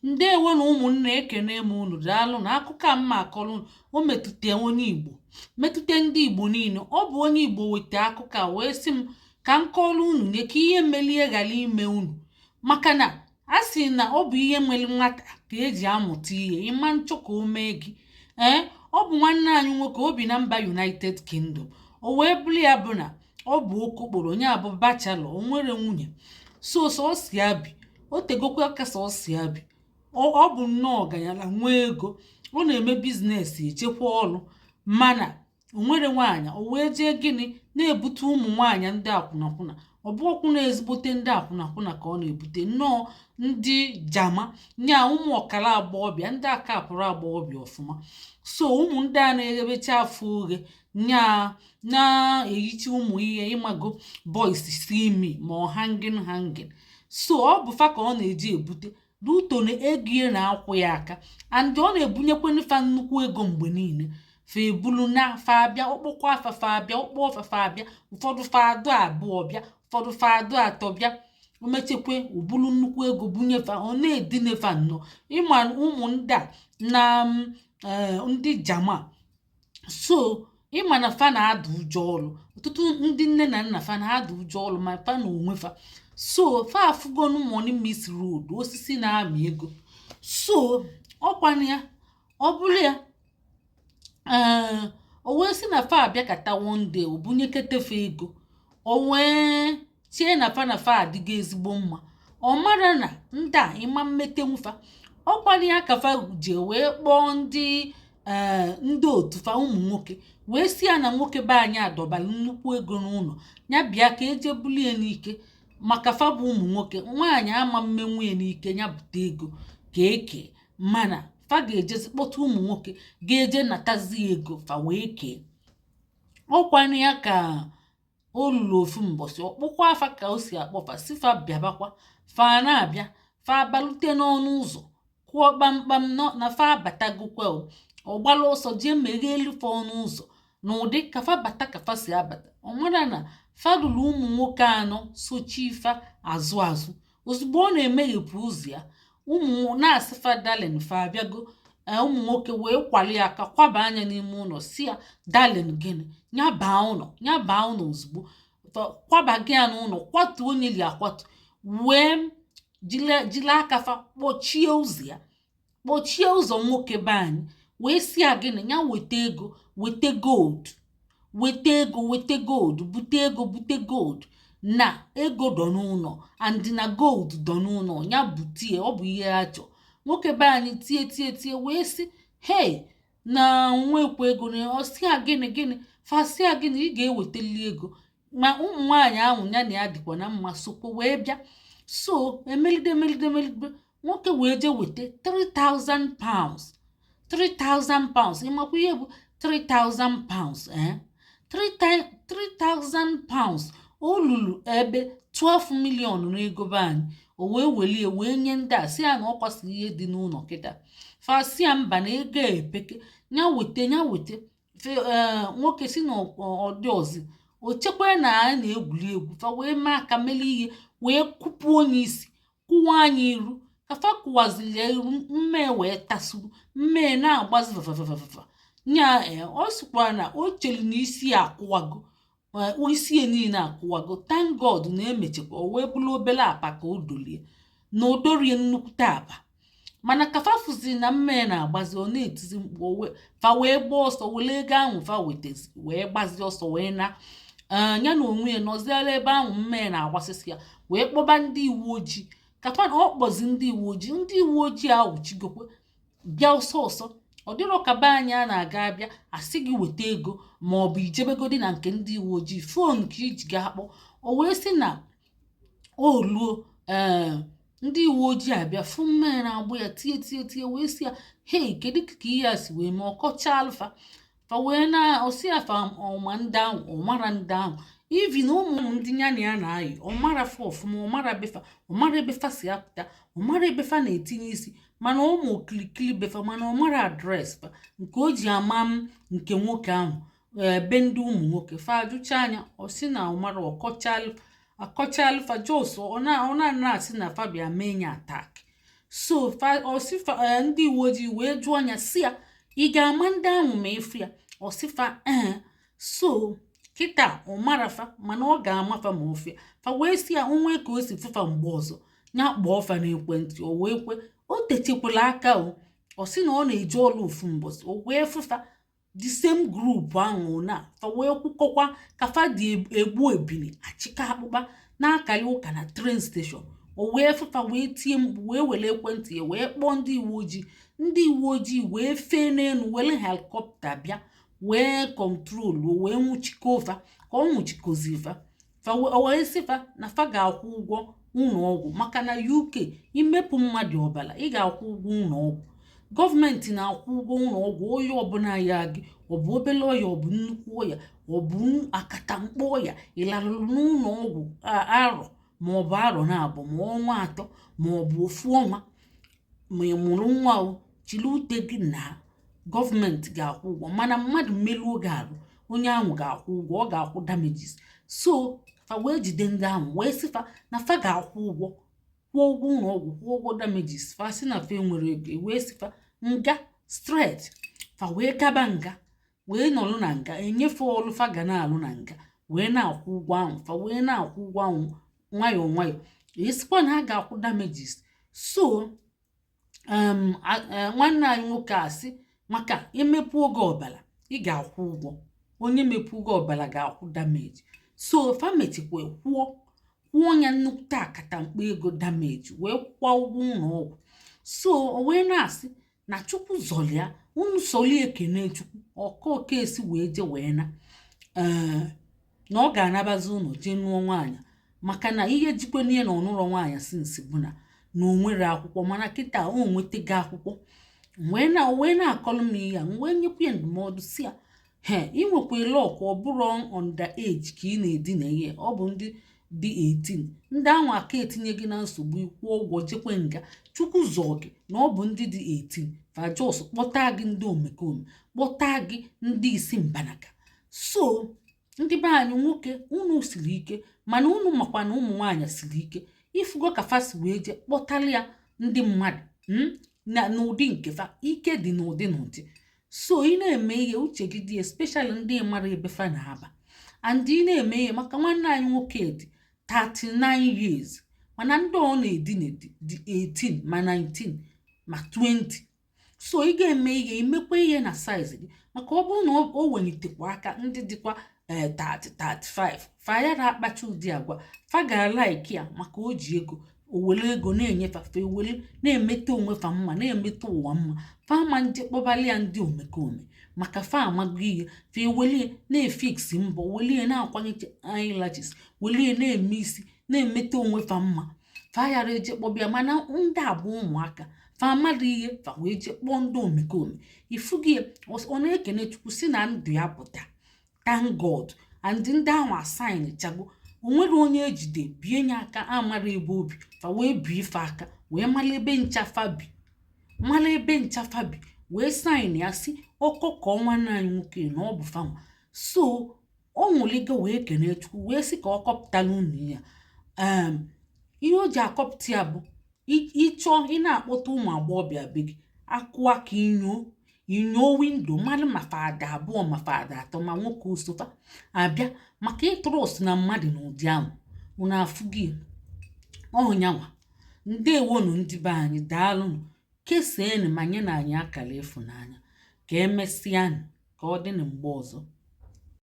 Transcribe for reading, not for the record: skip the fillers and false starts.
Ndewo na ụmụnne, ekene m unu. Daalụ na akụkọ a mma akọrọ unu. O metụta onye Igbo, metụta ndị Igbo niile. Ọ bụ onye Igbo weta akụkọ a wee sị m ka m kọrọ unu nye ka ihe melie ghara ime unu, maka na a sị na ọ bụ ihe nwere nwata ka eji amụta ihe. Ịma nchọ ka o mee gị. Ee, ọ bụ nwanne anyị nwoke, o bi na mba United Kingdom. O wee bụrụ ya bụ na ọ bụ okokporo onye abụ bachelor, o nwere nwunye, so sọsọ ya bi. O tegokwa aka sọsọ ya bi. Ọ bụ nnọọ ọganyala, nwee ego, ọ na-eme business, echekwa ọrụ, mana o nwere nwaanyị. O wee jee gịnị, na-ebute ụmụ nwaanyị ndị akwụnakwụna. Ọ bụ ọkwụ na-ezigbote ndị akwụnakwụna ka ọ na-ebute, nnọọ ndị jama nya, ụmụ ọkara agbọghọbịa, ndị aka apụrụ agbọghọbịa ọfụma. So ụmụ ndị a na-eghebecha afọ oghe nya, na-eyichi ụmụ ihe, ịmago, boys see me ma ọ hanging hanging. So ọ bụ fa ka ọ na-eji ebute ruto na ego ihe na-akwụ ya aka, and ọ na-ebunyekwenu fa nnukwu ego mgbe niile. Fa ebulu na fa abịa, ọkpọkwa afa fa abịa, ọkpọ ọfa fa abịa. Ụfọdụ fa adụ abụọ bịa, ụfọdụ fa adụ atọ bịa. O mechekwe, obulu nnukwu ego bunye fa, ọ na-edine fa nnọọ. Ịma ụmụ ndị a na ndị jama, so ịma na fa na-ada ụjọ ọrụ. Ọtụtụ ndị nne na nna fa na-ada ụjọ ọrụ, ma fa na onwe fa. So fa afụgonu money miss road, osisi na-amị ego. So ọkwana ya, ọ bụrụ ya, ee, o wee sị na fa abịakata one day, o bunyeketefe ego, o wee chie na fa na fa adịgo ezigbo mma. Ọ mara na ndị a ịma mmetenwu fa. Ọkwana ya ka fa ji wee kpọọ ndị, ee, ndị otu fa ụmụ nwoke, wee si ya na nwoke be anyị adọbala nnukwu ego n'ụlọ ya, bịa ka eje bulie n'ike, maka fa bụ ụmụ nwoke, nwaanyị ama mmenwu ya n'ike. Ya bute ego ka eke, mana fa ga-ejezi kpọta ụmụ nwoke ga-eje natazi ego fa wee kee. Ọkwanụ ya ka o luru ofu mbọsị, ọkpụkwa afa ka o si akpọfa, si fa bịabakwa. Fa na-abịa, fa abalute n'ọnụ ụzọ, kụọ kpamkpam na fa abatagokwa. O ọ gbala ọsọ jee meghee elu fa ọnụ ụzọ n'ụdị ka fa bata, ka fa si abata, ọ mara na fa lụrụ ụmụ nwoke anọ sochi fa azụ azụ. Ozugbo ọ na-emeghepụ ụzọ ya, ụmụ na-asị fa, "Darling, fa abịago." Ụmụ nwoke wee kwali aka kwaba anya n'ime ụlọ, si ya, "Darling gịnị? Ya baa ụlọ, ya baa ụlọ." Ozugbo kwaba gị ya n'ụlọ, kwatuo onye li akwatu, wee jiri aka fa kpọchie ụzọ ya, kpọchie ụzọ. Nwoke be anyị wee si ya gịnị, ya weta ego, weta gold, weta ego, weta gold, bute ego, bute gold, na ego dọ n'ụlọ and na gold dọ n'ụlọ, ya butie. Ọ bụ ihe ya chọ. Nwoke be anyị tie tie tie, wee sị, "Hey, na nwekwa ego." Na ọ sị ya gịnị gịnị, fasị ya gịnị, ị ga-ewetali ego. Ma ụmụ nwaanyị ahụ ya na ya dịkwa na mma sokwa wee bịa. So emelide, emelide, emelide, nwoke wee jee weta £3000, £3000. Ịmakwa ihe bụ £3000? Eh, £3000 o lulu ebe 12 million n'ego be anyị. O wee welie wee nye ndị a, si ya na ọ kwasịrị ihe dị n'ụlọ kịta. Fasi ya mba, na ego epeke, ya weta, ya weta. Nwoke si na ọ dị ọzi, o chekwa na a na-egwuri egwu. Fa wee mee aka mere ihe, wee kụpụ onye isi, kụwa anyị iru. Ka fa kụwaziri ya iru, mmee wee tasuru, mmee na-agbazi vavaVavaVava nya. Ọ sịkwa na o chere na isi ya akụwago, isi ya niile akụwago. Thank God na emechekwa, o wee bụrụ obere apa ka o dolie, na o dorie nnukwute apa. Mana ka fa fụziri na mmee na-agbazi, ọ na-etizi mkpu, fa wee gbaa ọsọ, were ego ahụ fa wetezi, wee gbazie ọsọ wee na ya na onwe ya nọziara ebe ahụ. Mmee na-agbasịsị ya, wee kpọba ndị uwe ojii. Ka fa ọ kpọzi ndị uwe ojii, ndị uwe ojii ahụ chigokwe bịa ọsọ ọsọ. Ọ dịrọ ka be anyị a na-aga abịa asị gị weta ego, ma ọ bụ ijebegodi na nke ndị uwe ojii, phone ka iji ga akpọ. O wee sị na o luo, ee, ndị uwe ojii abịa fụ mmanya na-agbụ ya, tie tie tie, wee sị ya, "Hei, kedu ka ihe a si wee mee?" Ọkọcha alfa fa wee na osi afa ọma ndị ahụ, ọmara ndị ahụ ivi na ụmụ ndị ya na ya na-ayị, ọmara fa ọfụma, ọmara befa, ọmara ebe fa si apụta, ọmara ebe fa na-etinye isi, mana ụmụ okilikili befa, mana ọmara address fa. Nke o ji ama m nke nwoke ahụ, ebe ndị ụmụ nwoke fa ajụcha anya, ọ sị na ọmara. Ọkọchalụ akọchalụ fa, just ọ na na-asị na fa bịa mee ya attack. So fa ọsị fa, ndị uwe ojii wee jụọ ya, si ya, "Ị ga-ama ndị ahụ ma ịfụ ya?" Ọsịfa ee. So kịta ọ marafa, mana ọ ga-amafa ma ofia. Fa wee si ya onwe ka o si fụfa mgbe ọzọ, ya kpọọ fa n'ekwentị. O wee kwe. O techekwala aka o, ọ sị na ọ na-eje ọlụ ofu mbọsị, o wee fụfa, the same group ahụ na fa wee kwukọkwa ka fa dị egbu ebili, achịkọ akpụkpa na-akali ụka na train station. O wee fụfa, wee tie mkpu, wee were ekwentị ya wee kpọọ ndị uwe ojii. Ndị uwe ojii wee fee n'elu, were helicopter bịa, wee control, wee nwụchikọ fa. Ka ọ nwụchikozi fa, fa wee sị fa na fa ga-akwụ ụgwọ ụlọ ọgwụ, maka na UK, imepụ mmadụ ọbara, ị ga-akwụ ụgwọ ụlọ ọgwụ. Gọọmenti na-akwụ ụgwọ ụlọ ọgwụ onye ọbụla ya gị, ọ bụ obere ọya, ọ bụ nnukwu ọya, ọ bụ akatamkpo ọya, ịlarụrụ n'ụlọ ọgwụ arọ ma ọ bụ arọ na abụọ, ma ọnwa 3, ma ọ bụ ofu ọnwa, ma ị mụrụ nwa, o chiri ute gị na gọọmenti ga-akwụ ụgwọ. Mana mmadụ meruo gị arụ, onye ahụ ga-akwụ ụgwọ, ọ ga-akwụ damages. So fa wee jide ndị ahụ, wee sị fa na fa ga-akwụ ụgwọ, kwụọ ụgwọ ụlọ ọgwụ, kwụọ ụgwọ damages. Fa sị na fa enwere ego, wee sị fa nga straight. Fa wee gaba nga, wee nọrọ na nga, enyefe ọrụ fa ga na-alụ na nga, wee na-akwụ ụgwọ ahụ. Fa wee na-akwụ ụgwọ ahụ nwayọọ nwayọọ, esikwa na ha ga-akwụ damages. So nwanne anyị nwoke a sị maka emepụ oge ọbara, ị ga-akwụ ụgwọ. Onye mepụ oge ọbara ga-akwụ damage. So fa mechikwa kwụọ, kwụọ ya nnukwute akatamkpo ego damage, wee kwụọ ụgwọ ụlọ ọgwụ. So o wee na-asị na Chukwu zọlịa unu, sọlie ekene Chukwu. Ọka esi wee je wee na ee na ọ ga-anabazi ụlọ jee nụọ nwaanyị, maka na ihe jikwana ihe na ọnụrọ nwaanyị since bụ na na o nwere akwụkwọ. Mana kịta o nwetago akwụkwọ, wee na-akọlụ m ihe a. M wee nyekwa ya ndụmọdụ, si ya he, ị nwekwa luck, ọ bụrụ under age ka ị na-edina ihe, ọ bụ ndị dị 18, ndị ahụ aka etinye gị na nsogbu, ịkwụọ ụgwọ, jekwe nga. Chukwu zọọ gị na ọ bụ ndị dị 18. Fa just kpọta gị ndị omekome, kpọta gị ndị isi mbanaka. So ndị be anyị nwoke, unu siri ike, mana unu makwa na ụmụ nwaanyị siri ike. Ifugo ka fa si wee jee kpọtara ya ndị mmadụ na n'ụdị nke fa, ike dị n'ụdị n'ụdị. So ị na-eme ihe, uche gị dị, especially ndị mara ebe fa na-aba. And ị na-eme ihe, maka nwanne anyị nwoke dị 39 years, mana ndị ọ na-edina dị 18, ma 19, ma 20. So ị ga-eme ihe, imekwa ihe na size gị, maka ọ bụrụ na o welitekwa aka ndị dịkwa 30, 35, fa yara akpacha ụdị agwa fa ga-alike ya, maka o ji ego. O were ego na-enyefa, fa ewere na-emete onwe fa mma, na-emete ụwa mma. Fa ama nje kpọbalị ya ndị omekome, maka fa amago ihe. Fa ewelie na-efix mbọ, welie na-akwanyete eyelashes, welie na-eme isi, na-emete onwe fa mma. Fa yara eje kpọbịa. Mana ndị a bụ ụmụaka, fa amara ihe, fa wee jee kpọọ ndị omekome. Ifugi ọ na-ekene Chukwu si na ndụ ya pụta. Thank God. And ndị ahụ asign chago, onwere onye ejide bie nye aka amara ebe obi. Fa wee bie ife aka, wee mara ebe nchafa bi, mara ebe nchafa bi, wee sign ya, si ọkọ ka nwanne anyị nwoke na ọ bụ fanwa. So ọ nwụligo, wee kene Chukwu, wee sị ka ọ kọpụtara unu ya. Ihe o ji akọpụta ya bụ ịchọọ ị na-akpọta ụmụ agbọghọbịa be gị, akụ aka, inyo inyo window, mmadụ ma fada abụọ, ma fada atọ, ma nwoke osofa abịa, maka ịtrust na mmadụ n'ụdị ahụ. Unu afụghị ọnyanwa. Ndewonu ndị be anyị, daalụnụ. Kesaenụ ma nye na anyị akara ịfụnanya. Ka emesịanụ, ka ọ dị na mgbe ọzọ.